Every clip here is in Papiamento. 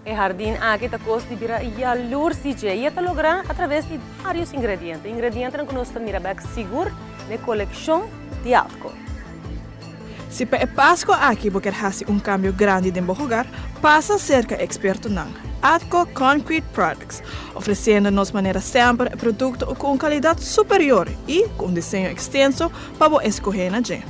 E hardin aki ta cos di bira yalurs di dje y e ta logra a traves di varios ingrediente. Ingredientenan cu nos ta mira bek sigur den e coleccion di Atco. Si pa e Pasco aki bo kier haci un cambio grandi den bo hogar, pasa cerca e expertonan, Atco Concrete Products, ofreciendo nos manera semper e producto cu un calidad superior y cu un diseño extenso pa bo escoge na dje.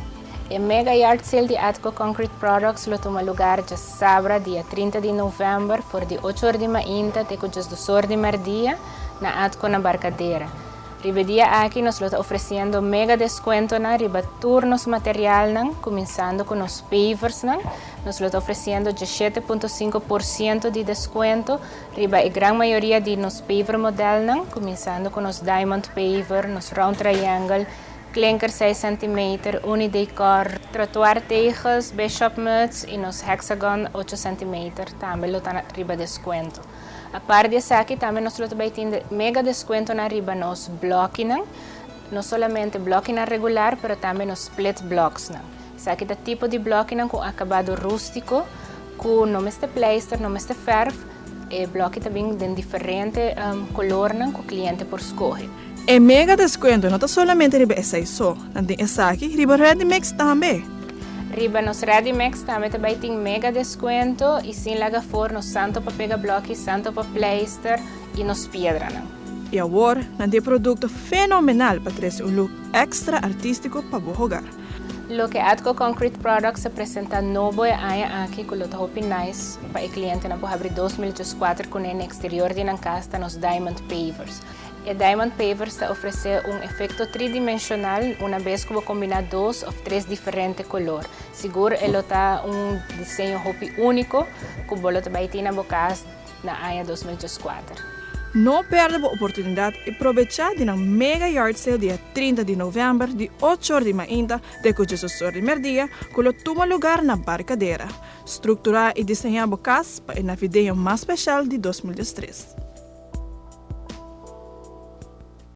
E Mega Yard Sale di Atco Concrete Products lo tuma lugar djasabra dia 30 di november for di 8 or di mainta te cu 12 or di merdia na Atco na Barcadera. Riba dia aki nos lo ta ofreciendo mega descuentonan riba tur nos materialnan, cuminsando cu nos paversnan. Nos lo ta ofreciendo 17.5% di descuento riba e gran mayoria di nos paver modelnan, cuminsando cu nos diamond paver, nos round triangle, klinker 6 cm, Unidecor, trottoir tegels, bishop muts y nos hexagon 8 cm tambe lo ta riba descuento. Aparte di esaki, tambe nos lo tambe tin mega descuentonan riba nos blokinan, no solamente blokinan regular, pero tambe nos split blocks nan. Esaki ta tipo di blokinan cu acabado rustico, cu no mester pleister, no mester verf, e bloki tambe di diferente colornan cu cliente por scoge. E mega descuento no ta solamente riba esey so, nan tin esaki riba Ready Mix tambe. Riba nos Ready Mix tambe tin mega descuento y sin laga afo nos santo pa pega bloki, santo pa pleister y nos piedranan. Y awor, nan tin producto fenomenal pa trece un look extra artistico pa bo hogar. Loke Atco Concrete Products a presenta nobo e aña aki cu ta hopi nice pa e clientenan por habri 2004 cu e exterior di nan cas ta nos Diamond Pavers. E Diamond Pavers ta ofrece un efecto tridimensional una bes cu combina dos of tres diferente color. Sigur e ta un diseño hopi unico cu bo lo bay tin na bo cas na aña 2004. No perde e oportunidad y aprovecha di un mega yard sale dia 30 di november di 8 or di mainta te 12 or di merdia, cu lo tuma lugar na Barcadera. Structura y diseña bo cas pa e navideño mas special di 2013.